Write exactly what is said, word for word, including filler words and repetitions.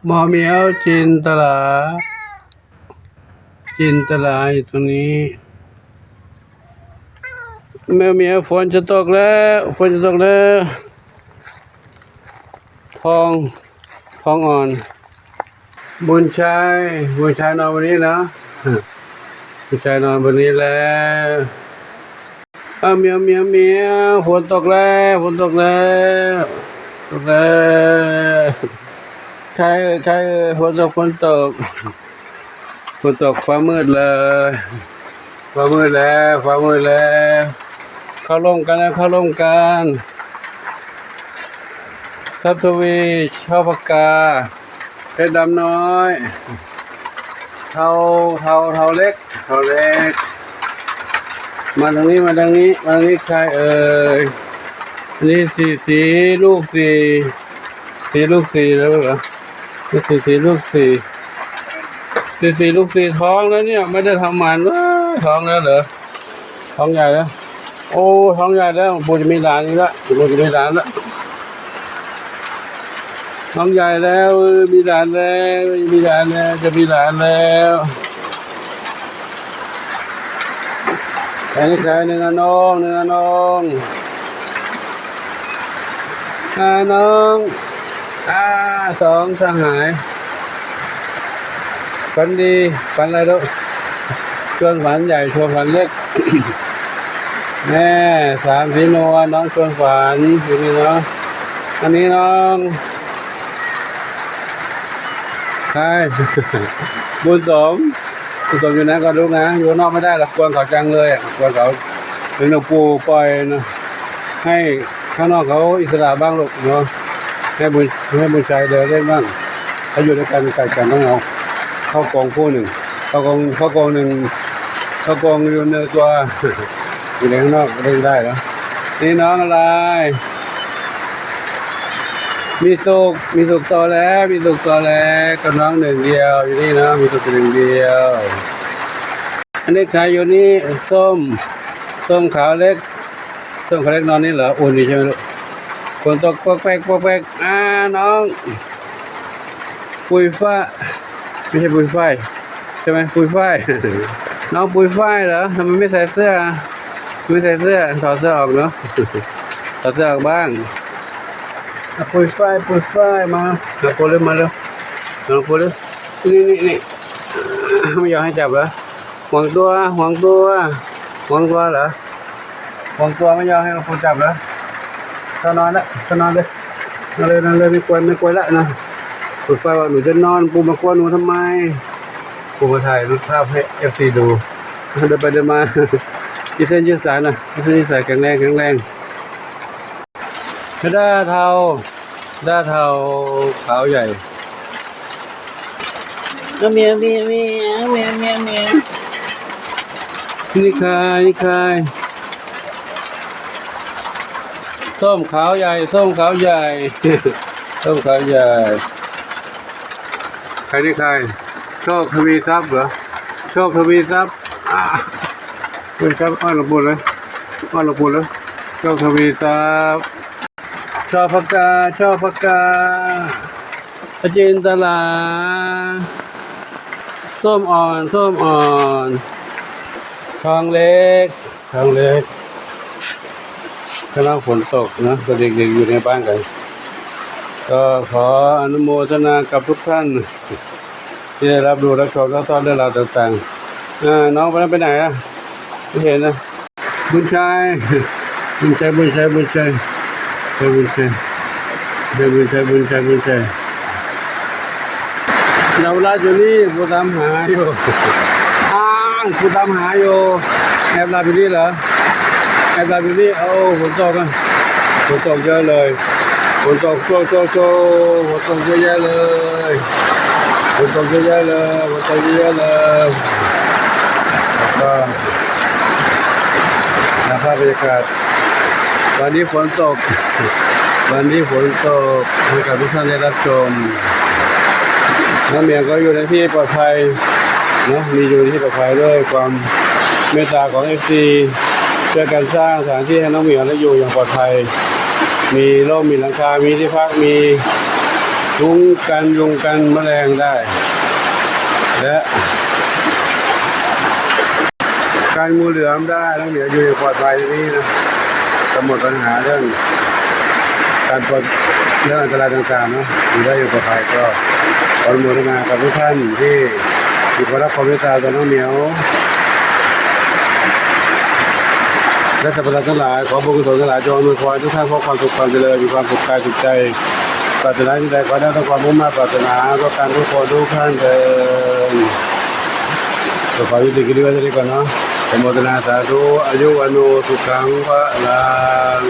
หมอเหมียวจินตลา จินตลาอยู่ตรงนี้ แมวเหมียว ฝนจะตกแล้ว ฝนจะตกแล้ว ทอง ทองอ่อน บุญชัย บุญชัยนอนบนนี้เนาะ บุญชัยนอนบนนี้แล้ว อ้าว เหมียว เหมียว เหมียว ฝนตกแล้ว ฝนตกแล้ว ตกแล้ว ใครเอ่ย ใครเอ่ย ฝนตก ฝนตก ฝนตก ฟ้ามืดเลย ฟ้ามืดแล้ว ฟ้ามืดแล้ว เข้าร่มกันแล้ว เข้าร่มกัน ทรัพย์ทวี ช่อพกา เพชรดำน้อย เทา เทา เทาเล็ก เทาเล็ก มาทางนี้ มาทางนี้ มาทางนี้ ใครเอ่ย อันนี้สี่ สี่ ลูกสี่ สี่ ลูกสี่แล้วเหรอ นี่สี่ สี่ ลูกสี่ สี่ สี่ ลูกสี่ ท้องแล้วเนี่ย ไม่ได้ทำหมัน ว้า ท้องแล้วเหรอ ท้องใหญ่แล้ว โอ้ ท้องใหญ่แล้ว ปู่จะมีหลานอีกแล้ว ปู่จะมีหลานแล้ว ท้องใหญ่แล้ว มีหลานแล้ว มีหลานแล้ว จะมีหลานแล้ว อันนี้ใคร เนื้อน้อง เนื้อน้อง อ่า น้อง อ่า สองสหาย ฝันดี ฝันอะไรลูก ชวนฝันใหญ่ ชวนฝันเล็ก แม่ สาม สีนวล น้องชวนฝัน อยู่นี่เนาะ อันนี้น้อง ใคร บุญสม บุญสมอยู่ไหนก่อนลูกนะ อยู่ข้างนอกไม่ได้ รบกวนเขาจังเลยอะ รบกวนเขา เป็นหลวงปู่ปล่อยนะ ให้ข้างนอกเขาอิสระบ้างลูกเนาะ ให้บุญ ให้บุญชัยเดินเล่นบ้าง เขาอยู่ด้วยกัน กัดกัน ต้องเอาเข้ากรงคู่หนึ่ง เข้ากรง เข้ากรงหนึ่ง เข้ากรงอยู่ในตัว อยู่ในข้างนอกเล่นได้แล้ว นี่น้องอะไร มีสุข มีสุขโตแล้ว มีสุขโตแล้ว กับน้องหนึ่งเดียว อยู่นี่นะ มีสุขหนึ่งเดียว อันนี้ใครอยู่นี่ ส้ม ส้มขาวเล็ก ส้มขาวเล็กนอนนี่เหรอ อุ่นดีใช่ไหมลูก ฝนตกปอกแปกปอกแปก อ่า น้อง ปุยฝ้าย ไม่ใช่ปุยฝ้าย ใช่ไหม ปุยฝ้าย น้องปุยฝ้ายเหรอ ทำไมไม่ใส่เสื้อ ไม่ใส่เสื้อ ถอดเสื้อออกเนาะ ถอดเสื้อออกบ้าง อ่ะ ปุยฝ้าย ปุยฝ้าย มา มาปูเร็ว มาเร็ว มาปูเร็ว นี่ นี่ นี่ ไม่ยอมให้จับเหรอ ห่วงตัว ห่วงตัว ห่วงตัวเหรอ ห่วงตัว ไม่ยอมให้หลวงปู่จับเหรอ เข้านอนละ เข้านอนเลย นอนเลย นอนเลย ไม่กวน ไม่กวนละนะ ปู่ฝ้ายว่า หนูจะนอน ปู่มากวนหนูทำไม ปู่มาถ่ายรูปภาพให้เอฟซีดู เดินไปเดินมา ยืดเส้นยืดสายหน่อย ยืดเส้นยืดสาย แข็งแรง แข็งแรง ด้าเทา ด้าเทาขาวใหญ่ เอาเมีย เมีย เมีย เมีย เมีย เมีย นี่ใคร นี่ใคร ส้มขาวใหญ่ ส้มขาวใหญ่ ส้มขาวใหญ่ ใครนี่ใคร โชคทวีทรัพย์เหรอ โชคทวีทรัพย์ อ่า ทวีทรัพย์ อ้อนหลวงปู่เลย อ้อนหลวงปู่เลย โชคทวีทรัพย์ ช่อพกา ช่อพกา จินตลา ส้มอ่อน ส้มอ่อน ทองเล็ก ทองเล็ก กำลังฝนตกนะ ก็เด็กๆอยู่ในบ้านกัน ก็ขออนุโมทนากับทุกท่าน ที่ได้รับรู้รับชมรับทราบเรื่องราวต่างๆ อ่า น้องคนนั้นไปไหนอะ ไม่เห็นนะ บุญชัย บุญชัย บุญชัย บุญชัย บุญชัย บุญชัย บุญชัย บุญชัย เยาวราชอยู่นี่ ผู้ตามหาอยู่ อ้าง ผู้ตามหาอยู่ แอบหลับอยู่นี่เหรอ แอบหลับอยู่นี่ โอ้ ฝนตกอะ ฝนตกเยอะเลย ฝนตกโชว์โชว์โชว์ ฝนตกเยอะแยะเลย ฝนตกเยอะแยะเลย ฝนตกเยอะแยะเลย แล้วก็ นะ ภาพบรรยากาศ วันนี้ฝนตก วันนี้ฝนตก ให้กับทุกท่านได้รับชม น้องเหมียวก็อยู่ในที่ปลอดภัยเนาะ มีอยู่ในที่ปลอดภัยด้วยความเมตตาของเอฟซี ช่วยกันสร้างสถานที่ให้น้องเหมียวได้อยู่อย่างปลอดภัย มีร่ม มีหลังคา มีที่พัก มี คุ้มกันยุงกันแมลงได้ และกันงูเหลือมได้ น้องเหมียวอยู่อย่างปลอดภัยที่นี่นะ ก็หมดปัญหาเรื่องการปลอด เรื่องอันตรายต่างๆเนาะ อยู่ได้อย่างปลอดภัย ก็ขออนุโมทนากับทุกท่านที่มีความรักความเมตตาต่อน้องเหมียว และสัพพะทั้งหลาย ขอบุญกุศลทั้งหลายจงอำนวยพรทุกท่านพบความสุขความเจริญ มีความสุขกายสุขใจ ปรารถนาสิ่งใดขอได้ตามความมุ่งมา่ปรารถนา ก็การทุกคนทุกท่านเทอญ ก็ขอยุติคลิปไว้เท่านี้ก่อนเนาะ อนุโมทนาสาธุ อายุวัณโณสุขังพลัง